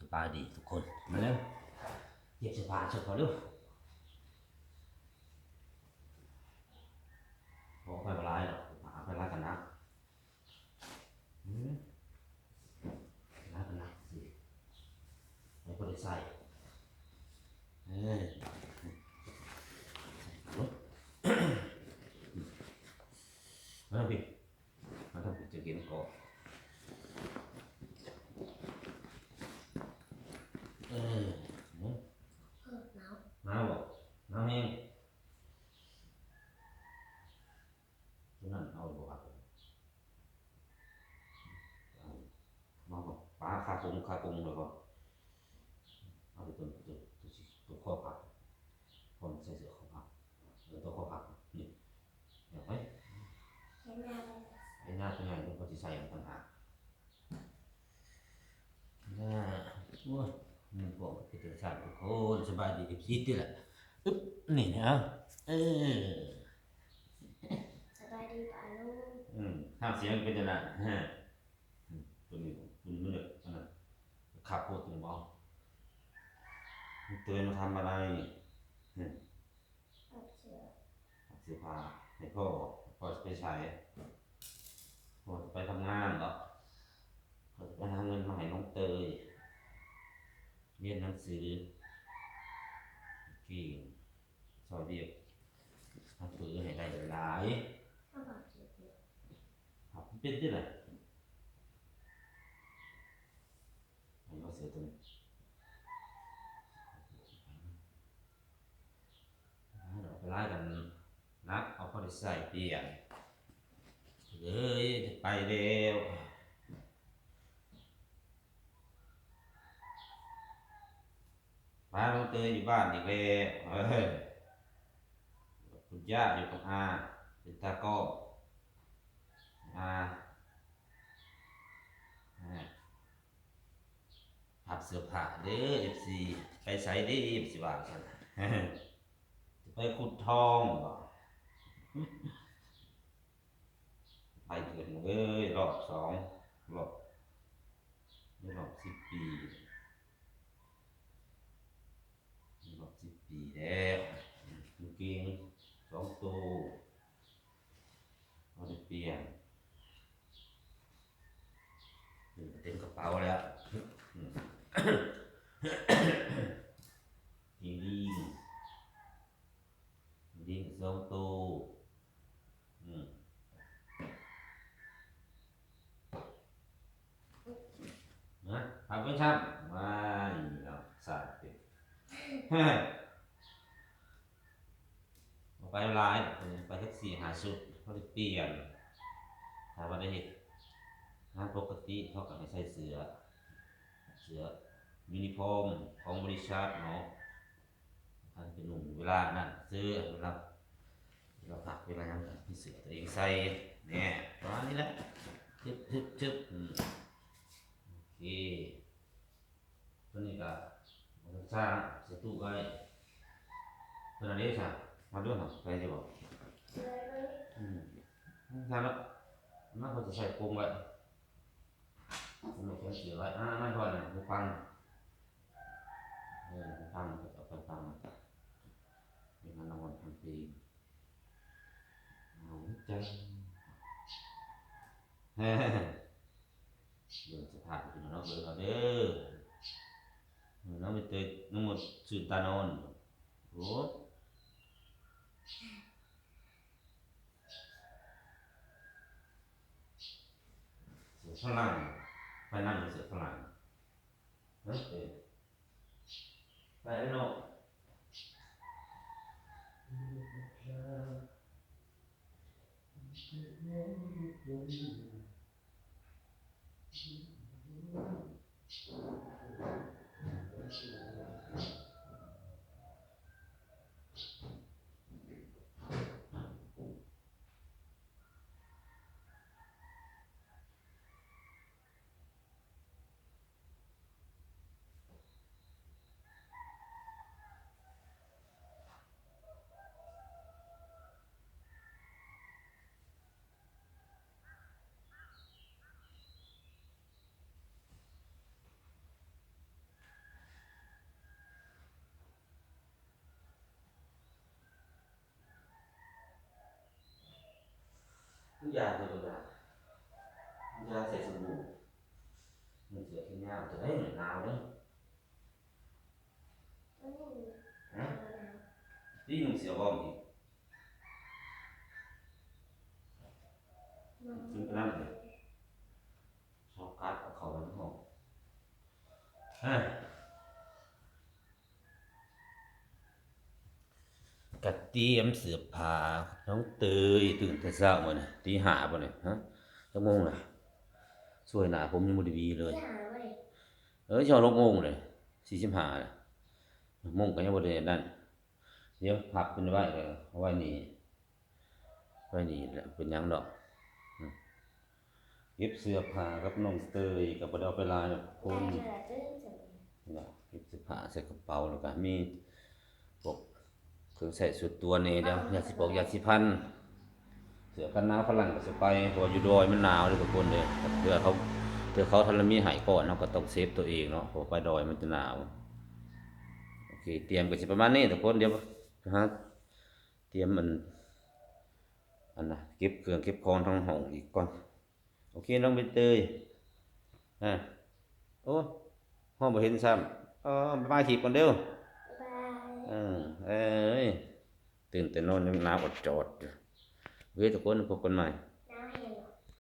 ສະບາຍດີທຸກຄົນ ມາເດີ ເກັບເສື້ອຜ້າເອົາເດີ ເອົາໄປບໍ່ຫຼາຍດອກ ເອົາໄປຫຼາຍກໍໜັກ ອືມ ຫຼາຍກໍໜັກຊິ ໃຫ້ບໍ່ໄດ້ໃສ່ ເອີ ມາພີ່ ມາທາງພີ້ ຈະເຫັນເກາະ ເອີ ເອີ ໜາວ ໜາວບໍ່? ໜາວແຮງ ຕົວນັ້ນເອົາບໍ່ຄັບ? ເອົາ ມາບໍ່? ປາຄາກົງ ຄາກົງແລ້ວກໍ ເອົາຕົວ ຕົວ ຕົວ ຕົວຄໍພັບ ພ້ອມໃສ່ເສື້ອຄໍພັບ ເອີ ຕົວຄໍພັບ ນີ້ ແບບໄປ ໄປນາ ໄປນາຕົວໃຫຍ່ ເພິ່ນກໍຊິໃສ່ຕ່າງຫາກ ນາ ໂອ້ຍ ມັນກໍເປັນຈັ່ງຊັ້ນທຸກຄົນ ສະບາຍດີ ເອັຟຊີ ຕິລະ ອຶບ ນີ້ນະ ເອີ ສະບາຍດີປ້າລຸງ ອືມ ຫາງສຽງເປັນຈັ່ງໃດ ຮະ ອືມ ຕົວນີ້ ຕົວນີ້ມັນ ອັນນັ້ນ ຄັບໂພດຕົວນີ້ບໍ່ ເຕີນມາທຳອະໄລ ຮະ ຮັບເສື້ອ ຮັບເສື້ອຜ້າໃຫ້ພໍ່ ພໍ່ຊິໄປໃສ ພໍ່ຊິໄປທຳງານເນາະ ພໍ່ຊິໄປຫາເງິນມາໃຫ້ນ້ອງເຕີຍ ຮຽນໜັງສື ເກັ່ງ ຊ່ອຍວຽກ ຮັບເສື້ອໃຫ້ໄດ້ຫຼາຍ ຮັບເປັນຕິລະ ໃຫ້ວ່າເສື້ອຕົວນີ້ ເອົາໄປຫຼາຍກັນໜັກ ເອົາພໍໄດ້ໃຊ້ປ່ຽນ ເລີຍໄປແລ້ວ ມານ້ອງເຕີຍຢູ່ບ້ານອີກແລ້ວ ເອີ ຄຸນຍ່າຢູ່ກັບອາ ເປັນຕາກ້ອງ ອາ ອາ ຮັບເສື້ອຜ້າເດີ ເອັຟຊີ ໄປໃສເດ ຊິວ່າຊັ້ນ ຈະໄປຂຸດທອງບໍ ໄປເທື່ອໜຶ່ງເອີຍ ຮອບສອງ ຮອບ ໃນຮອບສິບປີ ໃນຮອບສິບປີແລ້ວ ກາງເກງສອງໂຕ ບໍ່ໄດ້ປ່ຽນ ເຕັມກະເປົາແລ້ວ ອືມ ກາງເກງ ກາງເກງສອງໂຕ ອືມ ນະ ພັກໄວ້ຊ້ຳ ວ້າຍ ເນາະ ສາດເປັນ ເອີ ບໍ່ໄປຫຼາຍ ໄປຈັກສີ່ຫ້າຊຸດ ພໍໄດ້ປ່ຽນ ຖ້າວ່າໄດ້ເຮັດງານປົກກະຕິ ເຂົາກໍໃຫ້ໃສ່ເສື້ອ ເສື້ອຢູນິຟອມຂອງບໍລິສັດເນາະ ຄັນໄປນຸ່ງເວລານັ້ນຊື່ ເວລາ ເວລາພັກເວລາຫຍັງກໍມີເສື້ອຕົວເອງໃສ່ ແນ່ ປະມານນີ້ແຫຼະ ຊຶບ ຊຶບ ຊຶບ ອືມ ໂອເຄ ຕົວນີ້ກໍບໍ່ຕ້ອງສ້າງ ໃສ່ຕູ້ໄວ້ ຕົວນັ້ນເດ້ຊະ ມາເດີ ໄປຢູ່ບໍ່? ອືມ ຊັ້ນລະ ມາ ເຂົາຈະໃສ່ກົງໄວ້ ເອົາມາຂຽນຊື່ໄວ້ ອາ ນັ້ນກ່ອນນະ ຫູຟັງ ເອີ ຫູຟັງ ເຂົາຈະເອົາໄປຟັງ ເວລານອນຟັງເພງ ເອົາໃຈ ເບິ່ງສະພາບພີ່ນ້ອງເບິ່ງເອົາເດີ ນ້ອງມີແຕ່ນ້ອງໝົດຊື່ນຕານອນ ໂອ້ ເສື້ອຝຣັ່ງ ໄປນຳເສື້ອຝຣັ່ງ ເອີ ໄປເນາະ ຢາໂຕນີ້ ຢາໃສ່ສະບູ່ ນຸ່ງເສື້ອແຂນຍາວໂຕໃດ ໜາວເດ້. ຕິໜຸ່ງເສື້ອວອມອີກ ຂຶ້ນໄປນຳເລີຍ. ເຮົາກັດເອົາເຂົ້າໄວ້ໃນຫ້ອງ ກະຕຽມເສື້ອຜ້າ. ນ້ອງເຕີຍຕື່ນແຕ່ເຊົ້າມື້ນີ້ ຕີຫ້າບໍ່ນີ້ ຮະ ຈັກໂມງລະ? ຊ່ວຍໜ້າຜົມຍັງບໍ່ໄດ້ຫວີເລີຍ. ເອີ ຊິຮອດຫົກໂມງເລີຍ ສີ່ສິບຫ້າລະ ໂມງກໍຍັງບໍ່ໄດ້ນັ້ນ. ດຽວພັບເພິ່ນໄວ້ ເອີ ເອົາໄວ້ນີ້ ໄວ້ນີ້ແຫຼະ ເປັນຫຍັງດອກ. ເກັບເສື້ອຜ້າກັບນ້ອງເຕີຍກໍບໍ່ໄດ້ເອົາໄປຫຼາຍດອກຄົນ. ເກັບເສື້ອຜ້າໃສ່ກະເປົາ ແລ້ວກໍມີພວກເຄື່ອງໃຊ້ສ່ວນຕົວແດ່ ດຽວຢາສີຟອກ ຢາສີຟັນ ເສື້ອກັນໜາວຝຣັ່ງກໍຊິໄປ ເພາະວ່າຢູ່ດອຍມັນໜາວເດ້ທຸກຄົນເດີ. ເທື່ອເຂົາ ເທື່ອເຂົາທັນລະມີໃຫ້ກ່ອນ ເຮົາກໍຕ້ອງເຊບຕົວເອງເນາະ ເພາະວ່າໄປດອຍມັນຈະໜາວ. ໂອເຄ ຕຽມກໍຊິປະມານນີ້ທຸກຄົນ. ດຽວໄປຫາຕຽມອັນ ອັນນະ ເກັບເຄື່ອງເກັບຂອງທາງຫ້ອງອີກກ່ອນ. ໂອເຄ ນ້ອງໃບເຕີຍ ອາ ໂອ້ ຮອດບໍ່ເຫັນຊ້ຳ. ເອີ ບາຍບາຍ ຖີບກ່ອນເດີ. ບາຍບາຍ. ເອີ ເອີຍ ຕື່ນແຕ່ນອນຍັງໜາວອອດຈອດຢູ່. ໂອເຄ ທຸກຄົນ ພົບກັນໃໝ່.